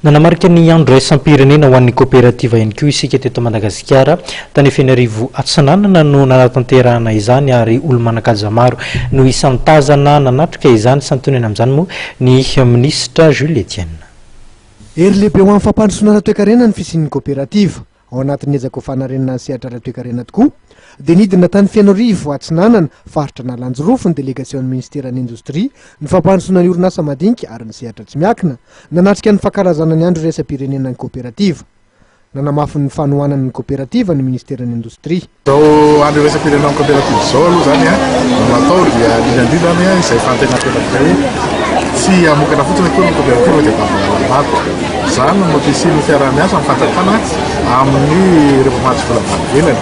Nanamarika ny Andro iraisam-pirenena ho an'ny Koperativa ihany koa isika teto Madagasikara. Tany Fenoarivo Atsinanana no nanatanterahana izany ary olo-manan-kaja maro no isan'ny tazana nanatrika izany. Santionany amin'izany moa ny minisitra Jules Etienne. Hery lehibe ho an'ny fampandrosoana ara-toekarena ny fisian'ny koperativa. Ao anatin'ny ezaka ho fanarenana ny sehatra ara-toekarena tokoa, dia nidina tany Fenoarivo Atsinanana, faritra Analanjirofo, ny delegasion'ny Minisiteran'ny Indostria, ny fampandrosoana ny orinasa madinika ary ny sehatra tsy miakina, nanatrika ny fankalazana ny Andro iraisam-pirenena ny koperativa. Nanamafy ny fanohanany ny koperativa ny Minisiteran'ny Indostria. Izao andro iraisam-pirenena ny koperativa izao aloha izany no natao dia indrindra indrindra izay fanantenantena izay tsy hamokatra fotsiny akory ny koperativa dia hitady lalam-barotra. Izany no mampisian'ny fiaraha-miasa amin'ny fanjakana amin'ireo mpamatsy vola avy any ivelany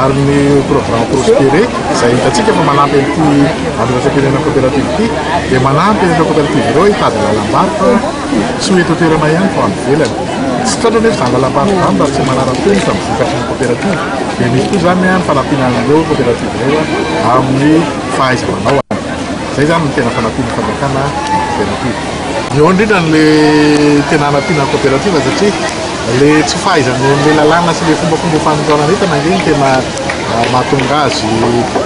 ary ny programme Prospere izay hitantsika fa manampy an'ity andro iraisam-pirenena ny koperativa ity dia manampy an'ireo koperativa ireo hitady lalam-barotra tsy ho eto an-toerana ihany fa ho any ivelany. Tsy tratra anefa izany lalam-barotra izany raha tsy manara-penitra ny vokatry ny koperativa. Dia misy koa izany ny fanampiana an'ireo koperativa ireo amin'ny fahaiza-manao. Izay izany no tena fanampian'ny fanjakana ny koperativa. Eo indrindra no tena hanampiana ny koperativa satria ilay tsy fahaizany an'ilay lalàna sy ilay fombafomba fanondranana entana ange no tena mahatonga azy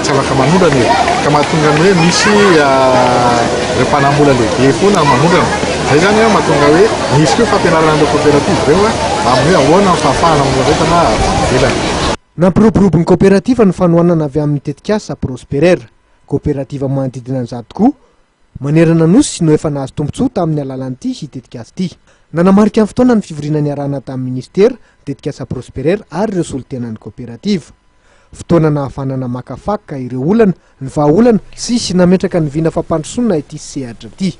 tsy afaka manondrana e. Ka mahatonga ny hoe misy ireo mpanambola lehibe foana manondrana. Izay izany mahatonga hoe misy koa fampianarana an'ireo koperativa ireo amin'ny hoe ahoana ny fahafahana manondrana entana avy any ivelany. Nampiroborobo ny koperativa ny fanohanana avy amin'ny tetikasa Prosperer. Koperativa manodidina ny 100 koa manerana Nosy no efa nahazo tombontsoa tamin'ny alalan'ity tetikasa ity. Nanamarika ny fotoana ny fivoriana niarahana tamin'ny minisitera, ny tetikasa Prosperer ary ireo solontenan'ny koperativa. Fotoana nahafahana namakafaka ireo olana, ny vahaolana sy nametraka ny vina fampandrosoana ity sehatra ity.